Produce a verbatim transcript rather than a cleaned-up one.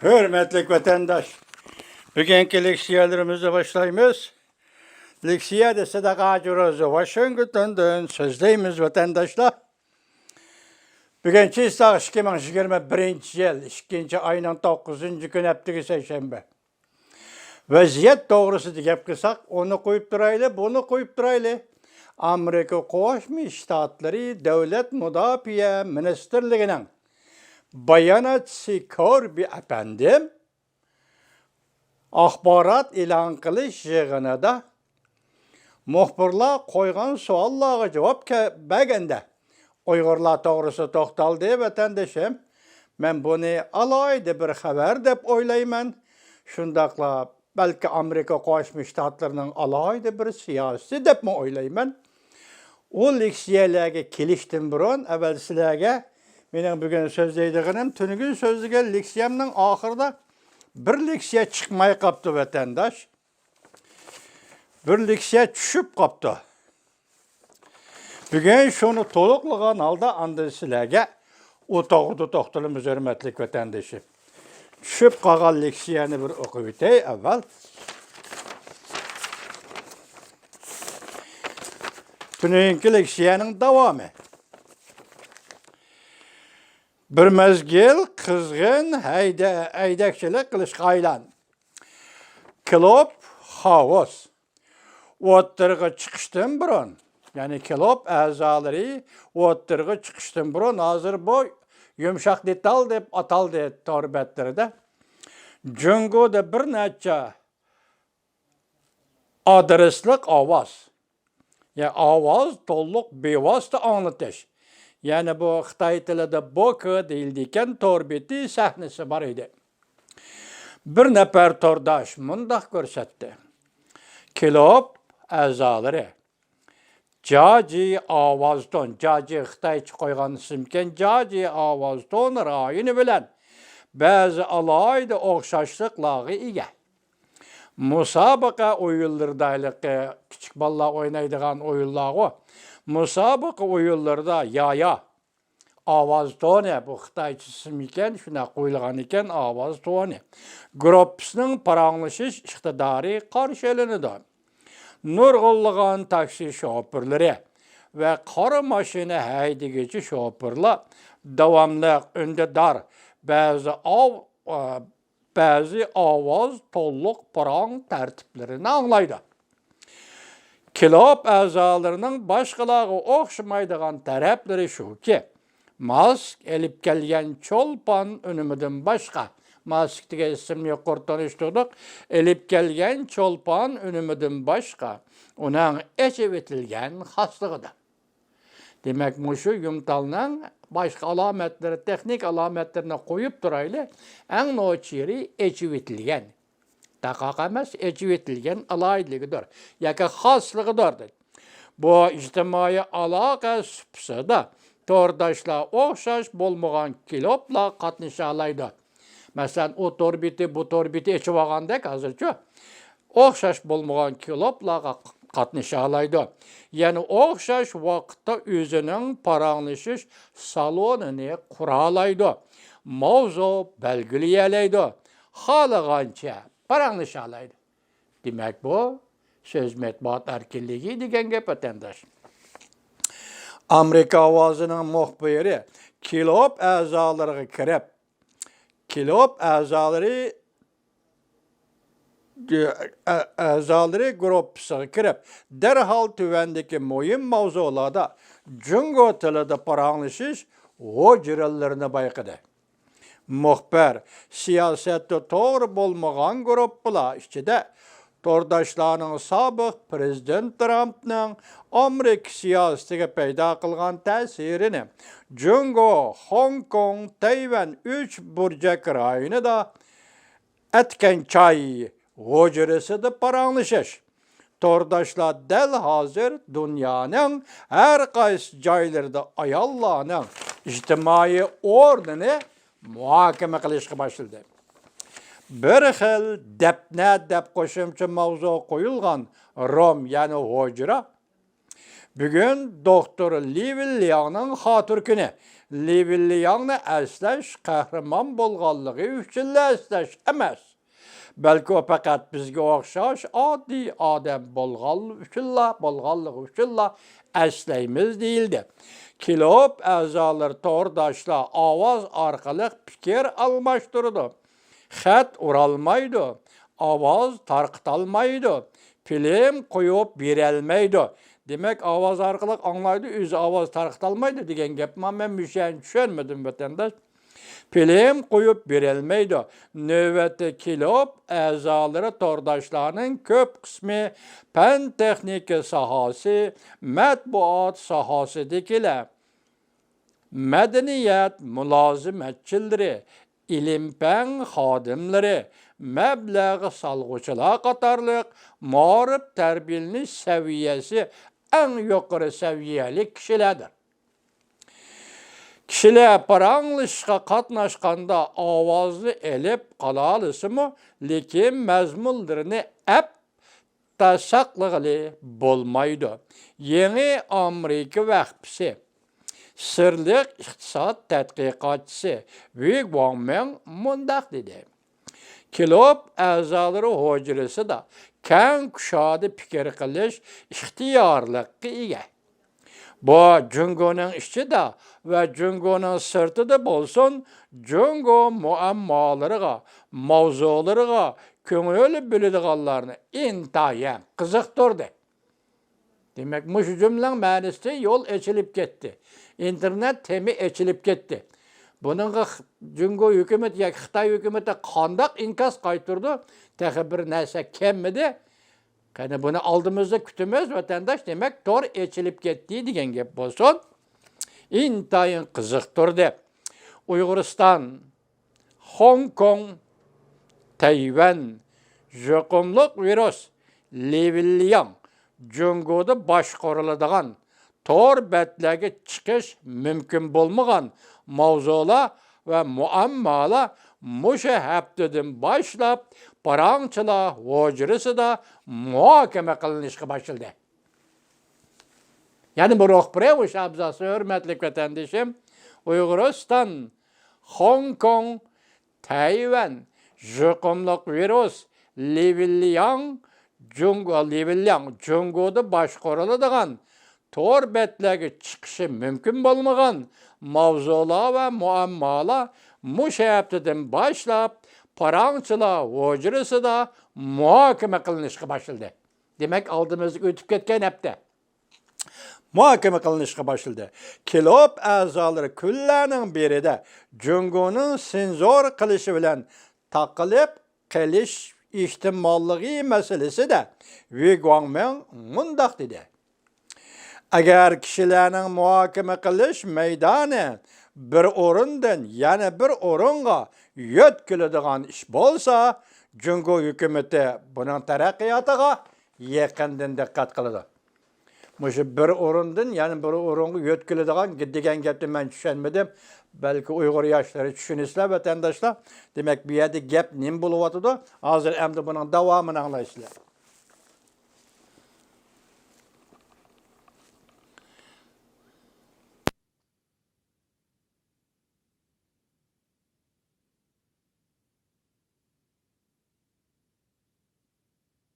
ھۆرمەتلىك ۋەتەنداش، بۈگۈنكى لېكسىيەلىرىمىزنى باشلايمىز. لېكسىيە دېسە داقاجۇرۇز، ۋاشىنگتوندىن سۆزلەيمىز ۋەتەنداشلار. بۈگۈن چىسلاق ئىككى مىڭ يىگىرمە بىرىنچى يىل ئىككىنچى ئاينىڭ توققۇزىنچى كۈنى، ھەپتىگە سەيشەنبە. ۋەزىيەت توغرىسىدا گەپ قىلساق، ئۇنى قويۇپ تۇرايلى، بۇنى قويۇپ تۇرايلى. ئامېرىكا قوشما شتاتلىرى دۆلەت مۇداپىئە مىنىستىرلىكىنىڭ باياناتچىسى كوربى ئەپەندىم ئاخبارات ئېلان قىلىش يىغىنىدا مۇخبىرلار قويغان سوئاللارغا جاۋاب كە-، بەرگەندە، ئۇيغۇرلار توغرىسىدا توختالدى، ۋەتەندىشىم. مەن بۇنى ئالاھىدە بىر خەۋەر دەپ ئويلايمەن. شۇنداقلا بەلكى ئامېرىكا قوشما شتاتلىرىنىڭ ئالاھىدە بىر سىياسىتى دەپمۇ ئويلايمەن. ئۇ لېكسىيەلەرگە كېلىشتىن بۇرۇن، ئەۋۋەل سىلەرگە مېنىڭ بۈگۈن سۆزلەيدىغىنىم، تۈنۈگۈن سۆزلىگەن لېكسىيەمنىڭ ئاخىرىدا بىر لېكسىيە چىقماي قاپتۇ، ۋەتەنداش. بىر لېكسىيە چۈشۈپ قاپتۇ. بۈگۈن شۇنى تولۇقلىغان ھالدا ئاندىن سىلەرگە ئۇ توغرىدا توختىلىمىز، ھۆرمەتلىك ۋەتەندىشىم. چۈشۈپ قالغان لېكسىيەنى بىر ئوقۇپ ئۆتەي ئەۋۋەل. تۈنۈگۈنكى لېكسىيەنىڭ داۋامى. بىر مەزگىل قىزغىن ھەيدە-، ھەيدەكچىلىك قىلىشقا ئايلان. كلوپ خاۋوس ئوتتۇرىغا چىقىشتىن بۇرۇن، يەنى كلوپ ئەزالىرى ئوتتۇرىغا چىقىشتىن بۇرۇن، ھازىر بۇ يۇمشاق دېتال دەپ ئاتالدى تور بەتلىرىدە. جۇڭگودا بىر نەچچە ئادرېسلىق ئاۋاز، يەنى ئاۋاز تولۇق بىۋاسىتە ئاڭلىتىش، يەنى بۇ خىتاي تىلىدا بوكې دېيىلىدىكەن، تور بېتى سەھنىسى بار ئىدى. بىر نەپەر تورداش مۇنداق كۆرسەتتى. كلوپ ئەزالىرى جاجى ئاۋاز تون، جاجى خىتايچە قويغان ئىسىمكەن، جاجى ئاۋاز تون رايونى بىلەن بەزى ئالاھىدە ئوخشاشلىقلارغا ئىگە. مۇسابىقە ئويۇنلىرىدا، ھېلىقى كىچىك بالىلار ئوينايدىغان ئويۇنلارغۇ. مۇسابىقە ئويۇنلىرىدا يايا ئاۋاز تونى، بۇ خىتايچە ئىسىم ئىكەن، شۇنداق قويۇلغان ئىكەن، ئاۋاز تونى گۇرۇپپىسىنىڭ پاراڭلىشىش ئىقتىدارى قارشى ئېلىنىدۇ. نۇرغۇنلىغان تاكسى شوپۇرلىرى ۋە قارا ماشىنا ھەيدىگۈچى شوپۇرلار داۋاملىق ئۈندىدار بەزى ئاۋ-، ئا، بەزى ئاۋاز تولۇق پاراڭ تەرتىپلىرىنى ئاڭلايدۇ. كلوپ ئەزالىرىنىڭ باشقىلارغا ئوخشىمايدىغان تەرەپلىرى شۇكى، ماسك ئېلىپ كەلگەن چولپان ئۈنۈمىدىن باشقا، ماسك دېگەن ئىسىمنى يۇقىرى تونۇشتۇردۇق، ئېلىپ كەلگەن چولپان ئۈنۈمىدىن باشقا، ئۇنىڭ ئېچىۋېتىلگەن خاسلىقىدا. دېمەك، مۇشۇ يۇمتالنىڭ باشقا ئالامەتلىرى، تېخنىك ئالامەتلىرىنى قويۇپ تۇرايلى، ئەڭ نوچىرى ئېچىۋېتىلگەن. تاقاق ئەمەس، ئېچىۋېتىلگەن ئالاھىدىلىكىدۇر ياكى خاسلىقىدۇر. بۇ ئىجتىمائىي ئالاقە سۇپىسىدا تورداشلار ئوخشاش بولمىغان كلوپلار قاتنىشالايدۇ. مەسىلەن، ئۇ تور بېتى، بۇ تور بېتى ئېچىۋالغاندەك ھازىرچۇ. ئوخشاش بولمىغان كلوپلارغا قاتنىشالايدۇ. يەنە ئوخشاش ۋاقىتتا ئۆزىنىڭ پاراڭلىشىش سالونىنى قۇرالايدۇ. ماۋزۇ بەلگىلىيەلەيدۇ. خالىغانچە پاراڭلىشالايدۇ. دېمەك، بۇ سۆز مەتبۇئات ئەركىنلىكى دېگەن گەپ، ۋەتەنداش. ئامېرىكا ئاۋازىنىڭ مۇخبىرى كلوپ ئەزالىرىغا كىرىپ، كلوپ ئەزالىرى، ئە-، ئەزالىرى گۇرۇپپىسىغا كىرىپ، دەرھال تۆۋەندىكى مۇھىم ماۋزۇلاردا جۇڭگو تىلىدا پاراڭلىشىش ھۇجرىلىرىنى بايقىدى. مۇخبىر، سىياسەتتە توغرا بولمىغان گۇرۇپپىلار ئىچىدە تورداشلارنىڭ سابىق پىرېزىدېنت ترامپنىڭ ئامېرىكا سىياسىتىگە پەيدا قىلغان تەسىرىنى، جۇڭگو، خوڭكوڭ، تەيۋەن ئۈچ بۇرجەك رايونىدا ئەتكەن چاي ھۇجرىسىدا پاراڭلىشىش. تورداشلار دەل ھازىر دۇنيانىڭ ھەر قايسى جايلىرىدا ئاياللارنىڭ ئىجتىمائىي ئورنىنى مۇھاكىمە قىلىشقا باشلىدى. بىر خىل دەپنە دەپ قوشۇمچە ماۋزۇ قويۇلغان روم، يەنى ھۇجرا، بۈگۈن دوختۇر لى ۋېنلياڭنىڭ خاتىرە كۈنى. لى ۋېنلياڭنى ئەسلەش قەھرىمان بولغانلىقى ئۈچۈنلا ئەسلەش ئەمەس، بەلكى ئۇ پەقەت بىزگە ئوخشاش ئاددىي ئادەم بولغانلىقى ئۈچۈنلا، بولغانلىقى ئۈچۈنلا ئەسلەيمىز دېيىلدى. كلۇب ئەزالىرى، تورداشلار ئاۋاز ئارقىلىق پىكىر ئالماشتۇرىدۇ. خەت ئۇرالمايدۇ، ئاۋاز تارقىتالمايدۇ، فىلىم قويۇپ بېرەلمەيدۇ. دېمەك، ئاۋاز ئارقىلىق ئاڭلايدۇ، ئۆزى ئاۋاز تارقىتالمايدۇ دېگەن گەپمۇ مەن مۇشۇ يەرنى چۈشەنمىدىم، ۋەتەنداش. فىلىم قويۇپ بېرەلمەيدۇ. نۆۋەتتە كلۇب ئەزالىرى، تورداشلارنىڭ كۆپ قىسمى پەن-تېخنىكا ساھەسى، مەتبۇئات ساھەسىدىكىلەر، مەدەنىيەت مۇلازىمەتچىلىرى، ئىلىم-پەن خادىملىرى، مەبلەغ سالغۇچىلار قاتارلىق مائارىپ تەربىيەلىنىش سەۋىيەسى ئەڭ يۇقىرى سەۋىيەلىك كىشىلەردۇر. كىشىلەر پاراڭلىشىشقا قاتناشقاندا ئاۋازنى ئېلىپ قالالىسىمۇ، لېكىن مەزمۇنلىرىنى ئەپ تا ساقلىغىلى بولمايدۇ. يېڭى ئامېرىكا ۋەخپىسى، سىرلىق ئىقتىساد تەتقىقاتچىسى ۋېي گۇاڭمىڭ مۇنداق دېدى: كلۇب ئەزالىرى ھۇجرىسىدا كەڭ كۇشادە پىكىر قىلىش ئىختىيارلىققا ئىگە. بۇ جۇڭگونىڭ ئىچىدە ۋە جۇڭگونىڭ سىرتىدا بولسۇن، جۇڭگو مۇئەممالىرىغا، ماۋزۇلىرىغا كۆڭۈل بۆلىدىغانلارنى ئىنتايىن قىزىقتۇردى. دېمەك، مۇشۇ جۈملىنىڭ مەنىسى يول ئېچىلىپ كەتتى. ئىنتېرنېت تېمى ئېچىلىپ كەتتى. بۇنىڭغا خ-، جۇڭگو ھۆكۈمىتى ياكى خىتاي ھۆكۈمىتى قانداق ئىنكاس قايتۇردى؟ تېخى بىر نەرسە كەلمىدى. قېنى، بۇنى ئالدىمىزدا كۈتىمىز، ۋەتەنداش. دېمەك، تور ئېچىلىپ كەتتى دېگەن گەپ بولسۇن. ئىنتايىن قىزىقتۇردى. ئۇيغۇرىستان، خوڭكوڭ، تەيۋەن، يۇقۇملۇق ۋىرۇس، لى ۋېنلياڭ، جۇڭگودا باشقۇرۇلىدىغان تور بەتلەرگە چىقىش مۇمكىن بولمىغان ماۋزۇلار ۋە مۇئەممالار مۇشۇ ھەپتىدىن باشلاپ پاراڭچىلار ھۇجرىسىدا مۇھاكىمە قىلىنىشقا باشلىدى. يەنە بىر ئوقۇپ بېرەي مۇشۇ ئابزاسنى، ھۆرمەتلىك ۋەتەندىشىم. ئۇيغۇرىستان، خوڭكوڭ، تەيۋەن، يۇقۇملۇق ۋىرۇس، لى ۋېنلياڭ، جۇڭگو، لى ۋېنلياڭ، جۇڭگودا باشقۇرۇلىدىغان تور بەتلەرگە چىقىشى مۇمكىن بولمىغان ماۋزۇلار ۋە مۇئەممالار مۇشۇ ھەپتىدىن باشلاپ پاراڭچىلار ھۇجرىسىدا مۇھاكىمە قىلىنىشقا باشلىدى. دېمەك، ئالدىمىزدىكى ئۆتۈپ كەتكەن ھەپتە مۇھاكىمە قىلىنىشقا باشلىدى. كلۇب ئەزالىرى كۈنلەرنىڭ بىرىدە جۇڭگونىڭ سېنزور قىلىشى بىلەن تاقىلىپ قېلىش ئېھتىماللىقى مەسىلىسىدە ۋېي گۇاڭمىڭ مۇنداق دېدى: ئەگەر كىشىلەرنىڭ مۇھاكىمە قىلىش مەيدانى بىر ئورۇندىن يەنە بىر ئورۇنغا يۆتكىلىدىغان ئىش بولسا، جۇڭگو ھۆكۈمىتى بۇنىڭ تەرەققىياتىغا يېقىندىن دىققەت قىلىدۇ. مۇشۇ بىر ئورۇندىن يەنە بىر ئورۇنغا يۆتكىلىدىغان دېگەن گەپنى مەن چۈشەنمىدىم. بەلكى ئۇيغۇر ياشلىرى چۈشىنىسىلەر، ۋەتەنداشلار. دېمەك، بۇ يەردە گەپ نېمە بولۇۋاتىدۇ؟ ھازىر ئەمدى بۇنىڭ داۋامىنى ئاڭلايسىلەر.